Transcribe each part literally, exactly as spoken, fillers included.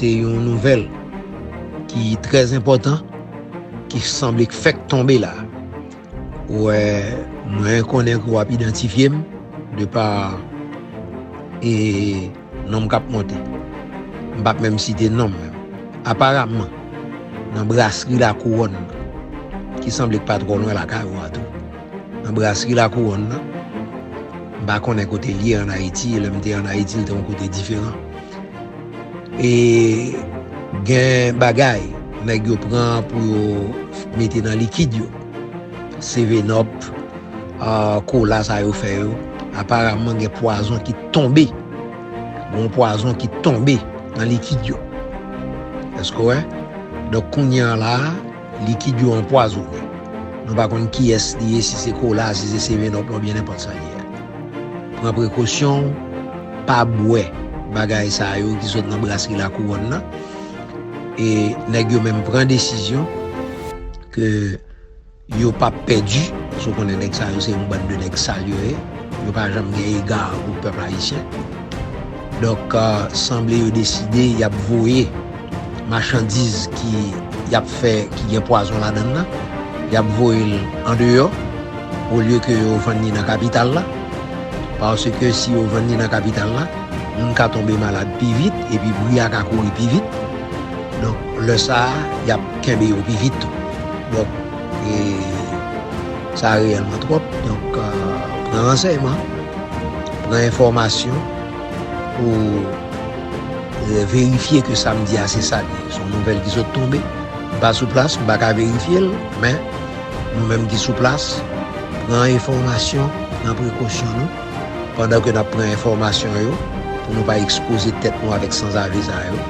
Se yon nouvèl ki trè enpòtan, ki sanble k fèk tonbe la. Ou wè, mwen konnen ke w ap idantifye m de pa e non m k ap monte. M p ap menm site non m menm. Aparaman, nan brasri Lakouwòn nan, ki sanble k pa twò lwen lakay ou a tou, nan brasri Lakouwòn nan, m pa konnen kote l ye ann Ayiti, lè m te ann Ayiti, l te yon kote diferan. E gen bagay nèg yo pran pou yo mete nan likid yo. Seven Up, ah, kola sa yo fè yo. Aparaman gen pwazon ki tonbe. Gen pwazon ki tonbe nan likid yo. Èske w wè? Donk kounye a la, likid yo anpwazonnen. Nou pa konn kiyès li ye, si se kola, si se Seven Up, oubyen nenpòt sa li ye. Pran prekosyon w, pa bwè bagay sa yo ki sot nan brasri Lakouwòn nan. E nèg yo menm pran desizyon ke yo p ap pèdi, paske w konnen nèg sa yo se yon bann de nèg sal yo ye, yo pa janm gen ega pou pèp ayisyen. Donk, ah, sanble yo deside y ap voye machandiz ki y ap fè, ki gen pwazon ladan l nan, y ap voye l andeyò, olye ke yo vann li nan kapital la. Paske si yo vann li nan kapital la, moun ka tonbe malad pi vit, epi bri a ka kouri pi vit. Donk, lè sa a, y ap kenbe yo pi vit tou. Donk, e, sa reyèlman twòp. Donk, ah, pran ransèyman, pran enfòmasyon pou, e, verifye ke sa m di a se sa l ye. Se yon nouvèl ki sot tonbe. M pa sou plas, m pa ka verifye l, men nou menm ki sou plas, pran enfòmasyon, pran prekosyon nou, pandan ke n ap pran enfòmasyon yo, pou nou pa ekspoze tèt nou avèk sanzave sa yo.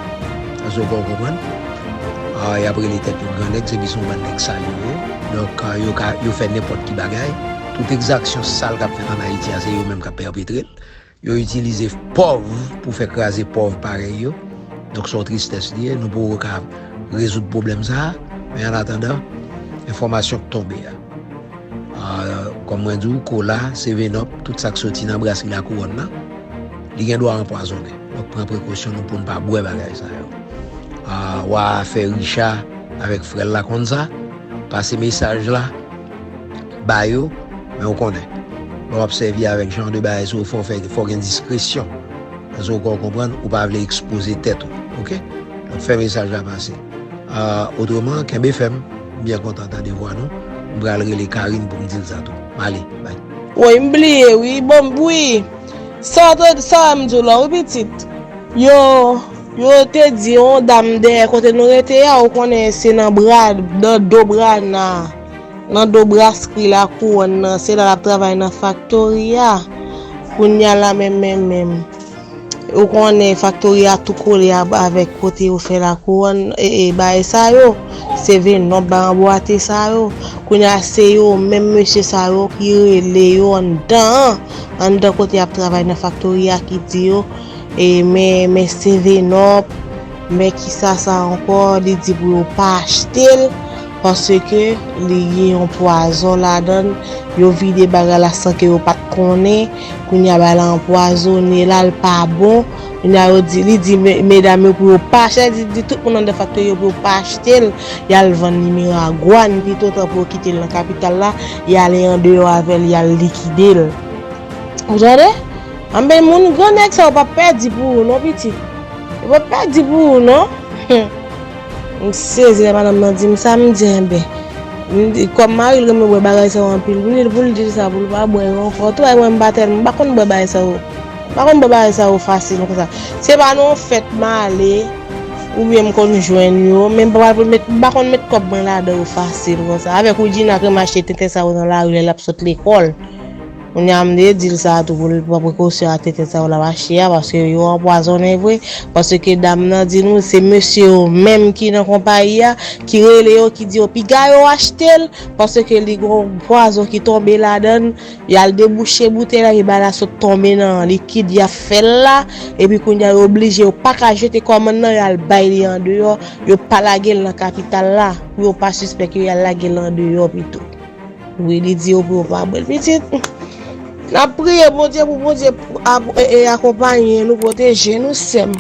Èske w konprann? Ah, y ap rele tèt yo gran nèg, se pi se yon bann nèg sal yo ye. Donk, ah, yo ka, yo fè nenpòt ki bagay. Tout egzaksyon sal k ap fèt ann Ayiti a, se yo menm k ap pèpetre l. Yo itilize pòv pou fè kraze pòv parèy yo. Donk, se yon tristès li ye. Nou poko ka rezoud pwoblèm sa a. Men an atandan, enfòmasyon k tonbe a. Ah, kòm mwen di w, kola, Seven Up, tout sa k soti nan brasri Lakouwòn nan, li gen dwa anpwazonnen. Donk, pran prekosyon nou pou n pa bwè bagay sa yo. Ah, w a fè Richa avèk frè l la konn sa, pase mesaj la ba yo, men w konnen, lè w ap sèvi avèk jan de bagay sa yo, fò w fè, fò w gen diskresyon. Paske w konprann, ou pa vle ekspoze tèt ou, oke? Donk, fè mesaj la pase. Ah, otreman, kenbe fèm. M byen kontan tande vwa nou. M pral rele Karine pou m di l sa tou. M ale, bay. Woy, m bliye, wi. Bon, wi. Sa, sa m di w la, wi, pitit. Yo, yo te di yon dam dèyè kote nou rete a, ou konnen se nan bra, nan do bra nan, nan do brasri Lakouwòn nan, se la l ap travay nan faktori a. Kounye a la menm, menm, menm. Ou konnen faktori a tou kole a, avèk kote yo fè Lakouwòn, e, e, bagay sa yo. Seven Up, ba anbwate sa yo. Kounye a se yo menm mesye sa yo ki rele yo anndan an, anndan kote y ap travay nan faktori a ki di yo, e, men, men Seven Up, men kisa sa ankò, li di pou yo pa achte l, paske li gen yon pwazon ladan l, yo vide bagay la san ke yo pa t konnen, kounye a bagay la anpwazonnen la, l pa bon, kounye a yo di, li di me-, medam yo pou yo pa achte, di, di tout moun anndan faktori yo pou yo pa achte l, y al vann li Miragwàn pito, tan pou yo kite l nan kapital la, y ale andeyò avè l, y al likide l. Ou tande? Anben moun gran nèg sa yo p ap pèdi pou ou non, pitit. Yo p ap pèdi pou ou non. M sezi lè madanm nan di m sa, m di, enben, m di, kòm mari l renmen bwè bagay sa yo anpil, pou li, pou l di l sa, pou l pa bwè yo ankò. Tou, ay, mwen, m pa tèl, m pa konn bwè bagay sa yo. M pa konn bwè bagay sa yo fasil konsa. Se pa nan yon fèt m ale, oubyen m konn jwenn yo, men m pa pral met, m pa konn met kòb mwen ladan yo fasil konsa. Avèk Woodjina k renmen achte tenten sa yo nan lari lè l ap sot lekòl. Kounye a, m te di l sa tou pou l pran prekosyon ak tenten sa yo l ap achte a, paske yo anpwazonnen vre. Paske dam nan di nou, se mesye yo menm ki nan konpayi a, ki rele yo, ki di yo piga yo achte l, paske li gon pwazon ki tonbe ladan l, y al debouche boutèy la, epi bagay la sot tonbe nan likid y ap fè l la, epi kounye a yo oblije, yo pa ka jete kòmann nan, y al bay li andeyò, yo pa lage l nan kapital la, pou yo pa sispèk yo, y al lage l andeyò pito. Wi, li di yo pou yo pa bwè l. Pitit, n ap priye Bondye pou Bondye pou, ap, e, e, akonpaye nou, pwoteje nou, sè m.